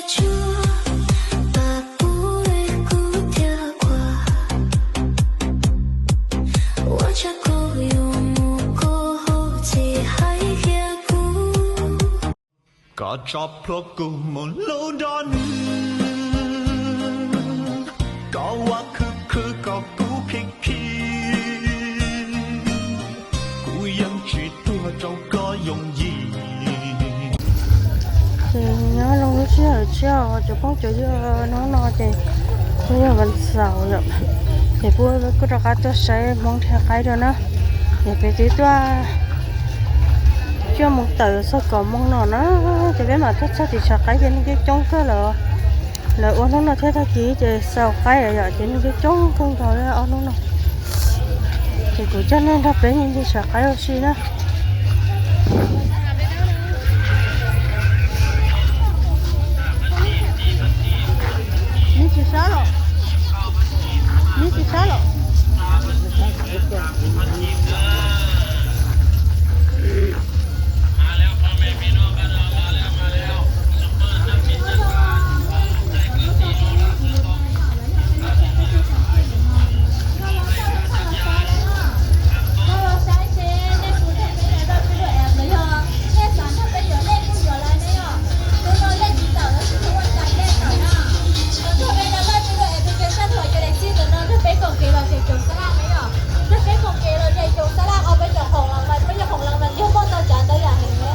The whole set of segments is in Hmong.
Koj tso plhuav kuv mus hlub nrog nws, koj ua khwv khwv kom kuv khib khib, kuv yeej tsis tuag rau koj yooj yim. Ces nyob zoo lub sij hawm tshiab cov phooj cov ywg, hnub no ces kuj yog vas xaum yom, ces kuj rov qab tuaj saib Hmoob dhia qaib dua na. Ces peb twb tuaj cuaj moos tawm txog kaum moos no na, ces peb mam tuaj txog tim saum qaib ces neeg coob coob kawg lawm. Lawv ua hnub no thiab tag kis ces xaus qaib yom, ces neeg coob coob kawg nkaus li ob hnub no. Ces kuv coj nej nrog peb ncig saum qaib ua si na. Neb tsis sab los? Neb tsis sab los? Koj los saib seb nej puas nrog peb yuav daj twb dua es los yog nej xav nrog peb yuav lej kuj yuav lawm ne yom. Tus no lej tsis tawm los tsis tau ua cas lej tawm na. Nrog peb yuav daj twb dua es peb yuav sab thuam cov daim txij ntawm no nrog peb koom kev los tseem caum xab laj ne yom. Nrog peb koom kev los tseem caum xab laj qhov peb cov khoom los mas peb cov khoom los mas yog muaj tau cav ntau yam heev na.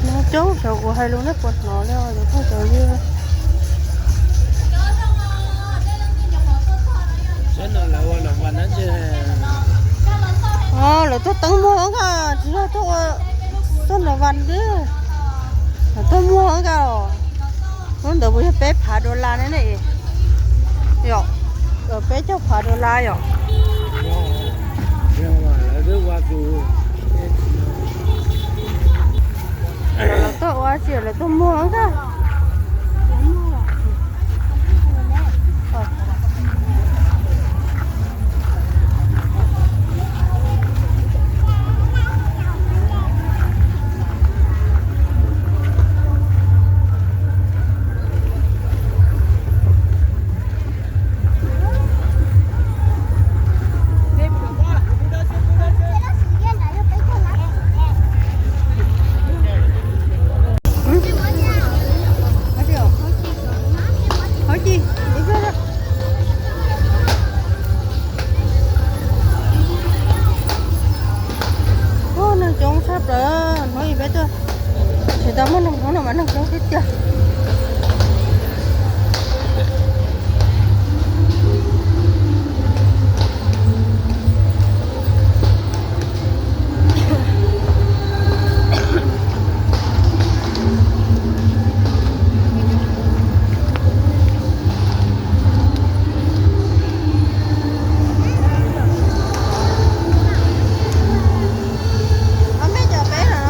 Nyob coob cov kuv hais lus nej puas hnov li os cov phooj cov ywg. Lawv tuaj teeb muag nkaus, tsis yog tuaj ua tuaj nrog vas li. Lawv tuaj muag nkaus. Lub ntawd puas yog peb phav dollar ne ne? Yom, peb caug phav dollar yom. Lawv tuaj ua tsi, lawv tuaj muag nkaus. Ua neeg coob tshaj plaws hnub ib peb tuaj, tsis tau muaj neeg hnub no mas neeg coob tiag tiag. Ob peb cov peb no.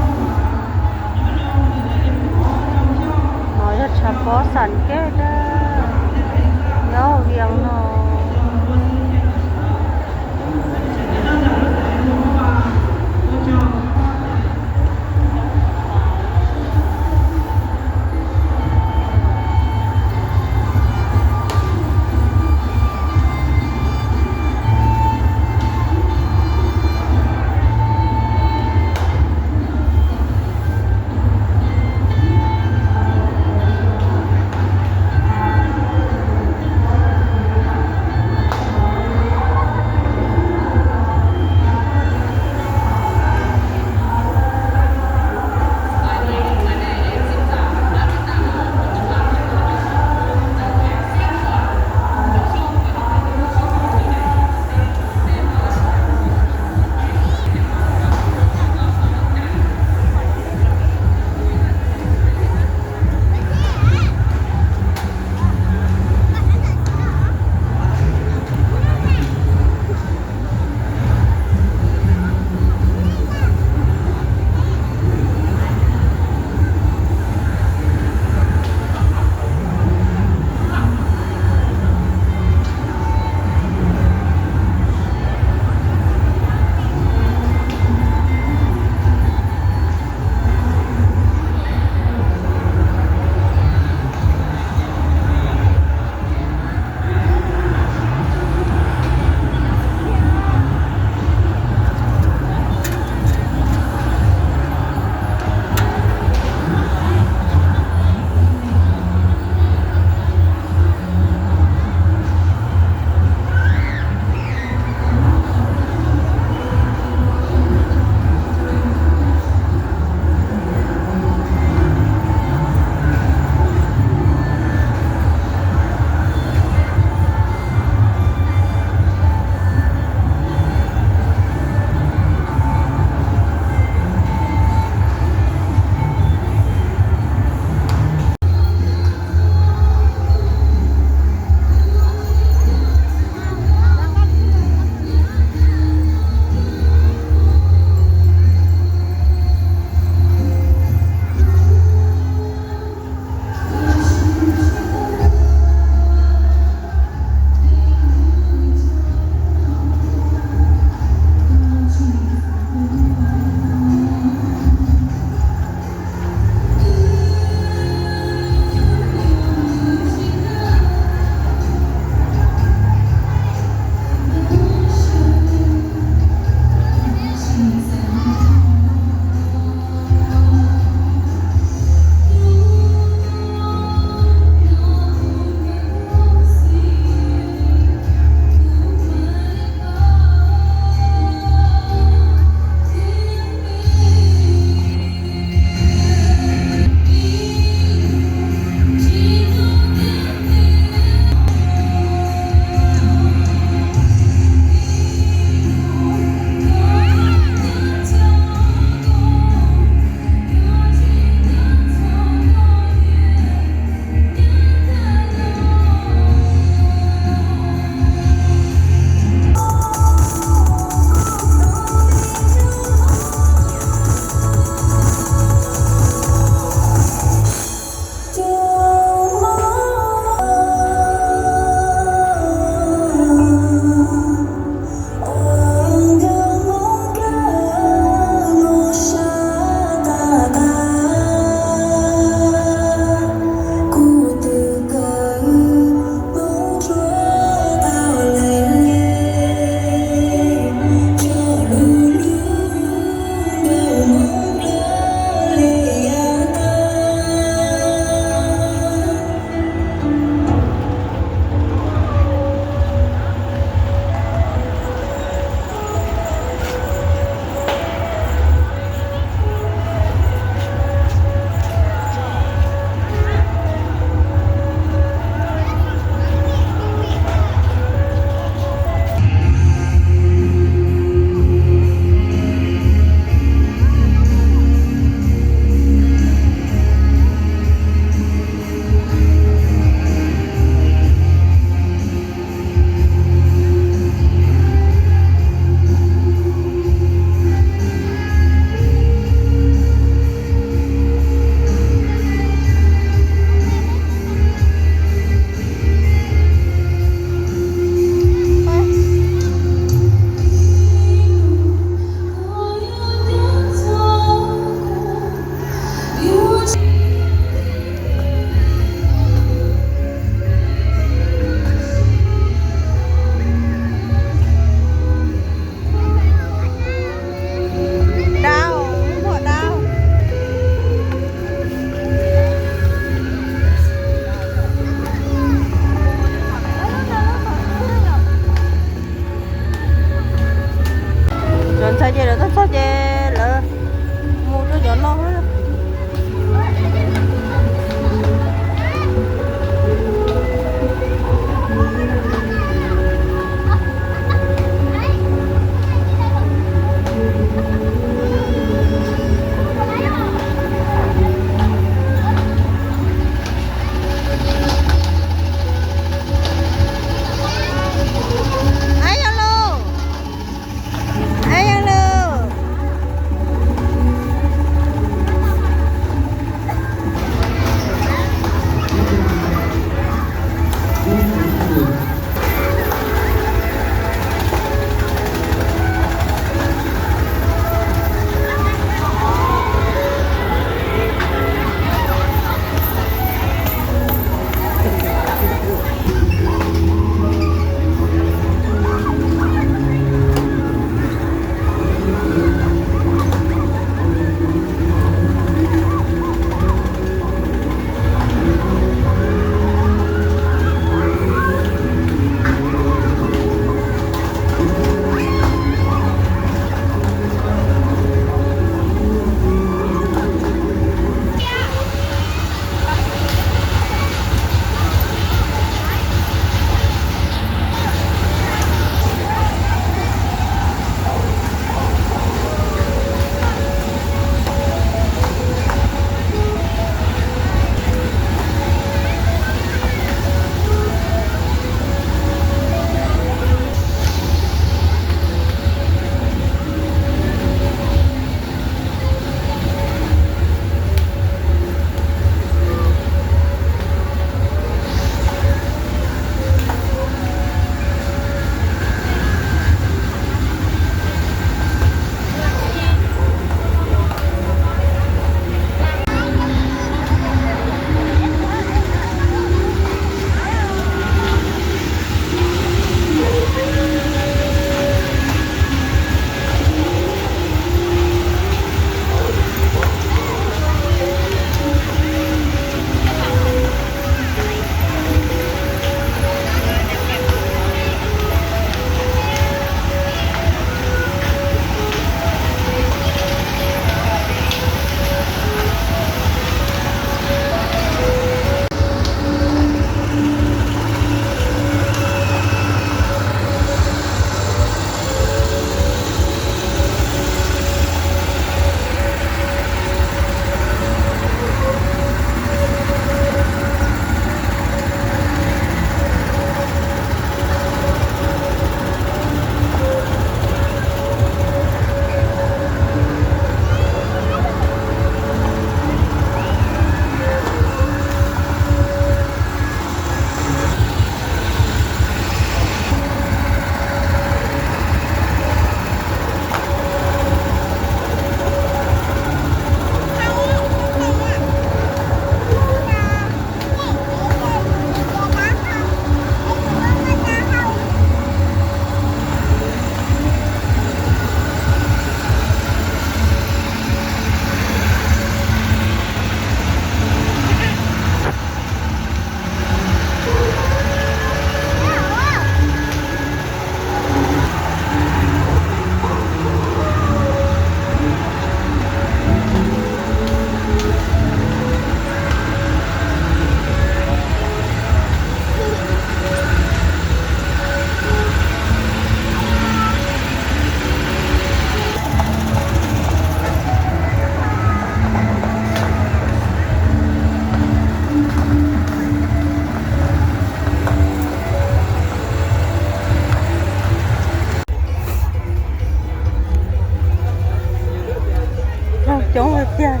Coob tiag.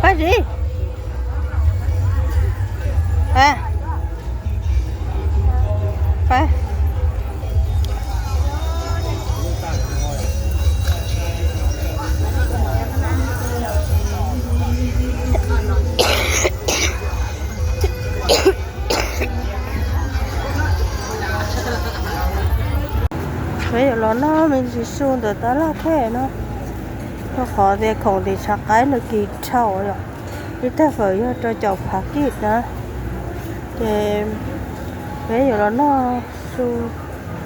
Pab Zib. Peb yuav los noj me ntsis su ntawm tab laj thiab no, rau qhov tias khoom tim tshav qaib nws kim dhau yom. Ib tag fawm yog rau caum phav kij na, ces peb yuav los noj su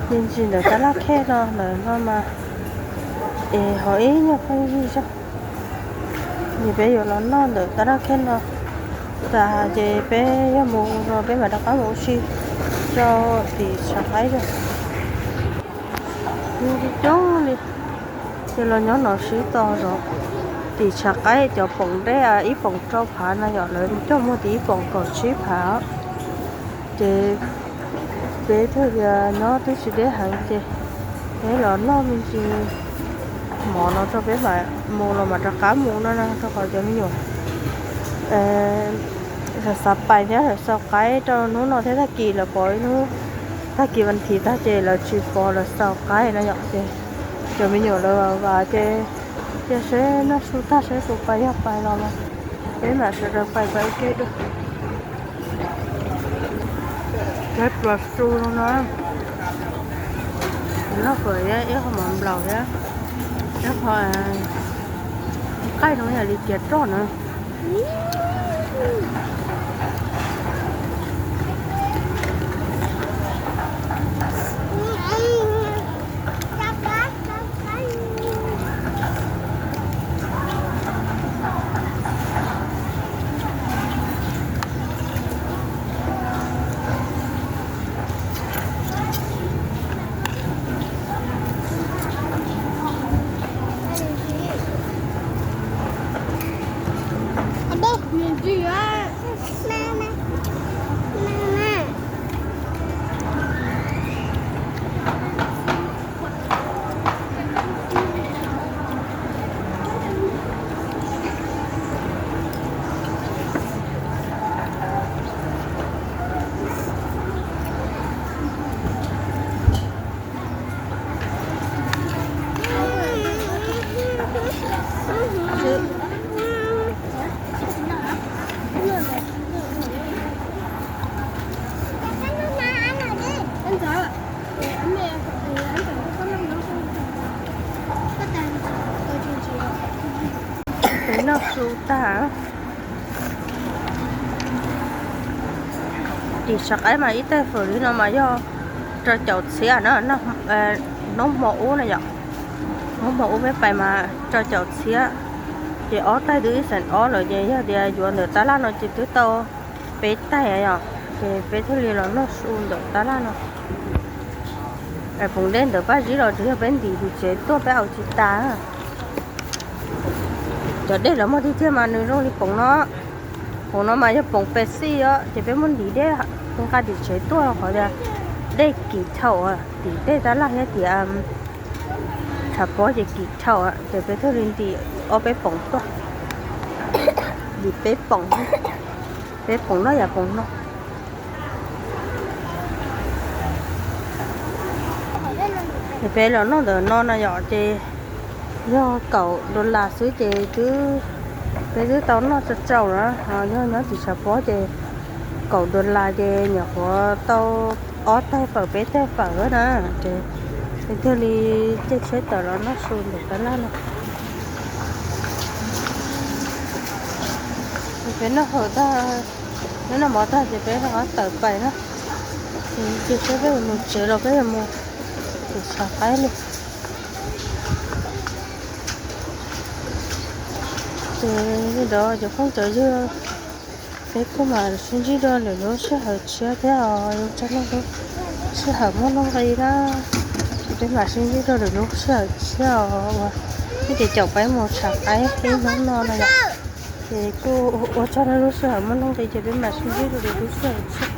me ntsis ntawm tab laj thiab no, ntawm no mas es ho ib nyuag pheej yig zog. Ces peb yuav los noj ntawm tab laj thiab no tas ces peb yog mus no peb mam rov qab mus ua si rau tim tshav qaib zog. Coob li, ces los nyob no sib tos zov tim tshav qaib cov poom dej ib poom rau phav no yom, lawv coj muag tim ib poom kaum tsib phav. Ces peb thiaj tias nyob twb tsis deb heev ces peb los noj me ntsis mov no rau peb mam mus los mam rov qab mus no na, rau qhov cov me nyuam xav xav pais thiab lawv xaus qaib rau hnub no thiab tag kis lawv pom ib hnub tag kis vas thiv tag ces lawv tsis pom lawv xaus qaib no yom, ces cov me nyuam lawv vam ces cia seb noj su tag seb puas pais, yog pais los mas peb mam sawv daws pais pais ua ke dua. Peb pluas su no, noj fawm thiab ib qho mov nplaum thiab ib qho qaij no yam li kiav roj na. Peb noj su tag. Tim tshav qaib mas ib tais fawm li no mas yog rau caum txhiab na, hnub hmo ub na yom. Hnub hmo ub peb pais mas rau caum txhiab, ces ob tais twb ib xeem ob lawm ces yog tias yuav ntawm tab laj no ces twb tau peb tais yom, ces peb thiaj li los noj su ntawm tab laj no. Poom dej ntawm Paj Zib los tsuas yog peb ntim tim tsev tuaj peb haus tsis tas. Cov dej lawv muag tiag tiag mas nws zoo li poom no. Poom no mas yog poom pes xij os, ces peb muab ntim dej nqa tim tsev tuaj qhov tias dej kim thaum tim tej tab laj thiab tias tshav pob ces kim thaum, ces peb thiaj li ntim ob peb poom tuaj. Ntim peb poom, peb poom no yam poom no. Ces peb los noj ntawm no na yom, ces yog kaum dollar xwb ces twb, peb twb tau noj tsau tsau na. Yog nyob tim tshav pob ces kaum dollar ces nyuam qhuav tau ob tais fawm peb tais fawm na. Ces peb thiaj li caij tsheb tawm los noj su ntawm tab laj no. Peb noj hauv tag, noj mov tag ces peb rov qab tawm pais na. Ces seb peb yuav mus tsev los peb yuav mus tim tshav qaib li. Ces li ntawd cov phooj cov ywg, peb kuj mam sib ntsib dua lwm lub sij hawm tshiab thiab os, ua tsaug nej lub sij hawm muaj nuj nqis na. Ces peb mam sib ntsib dua lwm lub sij hawm tshiab os, uas nej ces caum peb mus tshav qaib ib hnub no no yom. Ces kuj ua tsaug nej lub sij hawm muaj nuj nqis, ces peb mam sib ntsib dua lwm lub sij hawm tshiab.